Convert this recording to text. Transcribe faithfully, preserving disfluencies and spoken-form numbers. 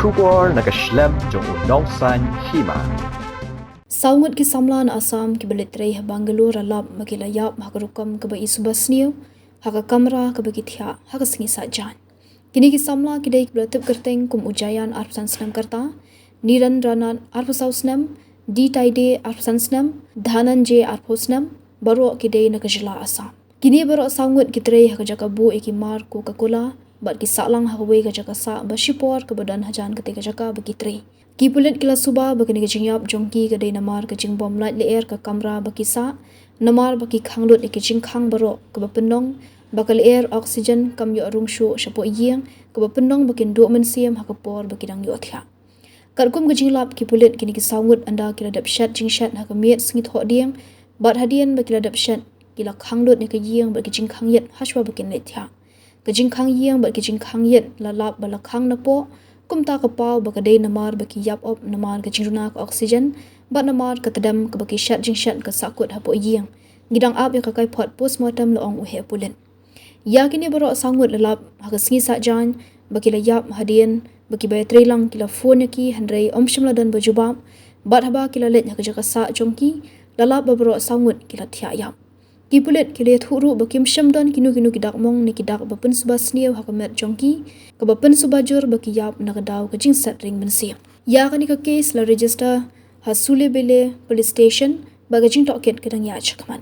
Khubor na ka shlem jong u Nongsaiñ Hima. Saw ngut ki samla na Assam kiba leit trei ha Bangalore la lap ba ki la ïap ha ka rukom kaba i suba sniew ha ka kamra kaba ki thiah ha ka sngi Saitjaiñ. Kine ki samla ki dei kiba la tip kyrteng kum u Jayan arphew san snem ka rta, Nirendranath arphew saw snem, D Taide arphew san snem, Dhananjay arphew snem, baroh ki dei na ka jylla Assam. Kine baroh saw ngut ki trei ha ka jaka buh ïa ki mar Coca-Cola bad ki sah lang ha kawei ka jaka sah ba shipor kaba don hajan katei ka jaka ba ki trei. Ki pulit ki la suba ba kane ka jingïap jong ki ka dei namar ka jingbym lait lyer ka kamra ba ki sah, namar ba ki khang lut ïa ka jingkhang baroh, kaba pynlong ba ka lyer oxygen kam ïoh rung shuh shapoh ïing, kaba pynlong ba kin duh mynsiem ha ka por ba ki dang ïohthiah. Katkum ka jinglap ki pulit, kine ki saw ngut ynda ki la dep shet jingshet ha ka miet sngi Thohdieng, bad hadien ba ki la dep shet, ki la khang lut ïa ka ïing bad ka jingkhang ïit hashwa ba kin leit thiah. Ka jingkhang ïing bad ka jingkhang ïit la lap ba la khang napoh, kumta ka paw ba ka dei namar ba ki ïap op namar ka jingduna ka oxygen bad namar ka tdem kaba ki shet jingshet ka sahkut hapoh ïing. Ngi dang ap ïa ka kaiphod postmortem, la ong u heh pulit. Ïa kine baroh saw ngut la lap ha ka sngi Saitjaiñ ba ki la ïap, hadien ba kiba ïatrei lang ki la phone ïa ki, hynrei ym shym la don ba jubab. Bad haba ki la leit ha ka jaka sah jong ki, la lap ba baroh saw ngut ki la thiah ïap. Ki pulit ki la ïathuh ruh ba kim shym don kino kino ki dak mong ne ki dak ba pynsuba sniew ha ka met jong ki, kaba pynsuba jur ba ki ïap na ka daw ka jingset ring mynsiem. Ïa kane ka case la register ha Sulebele Police Station bad ka jingtohkit ka dang ïaid shakhmat.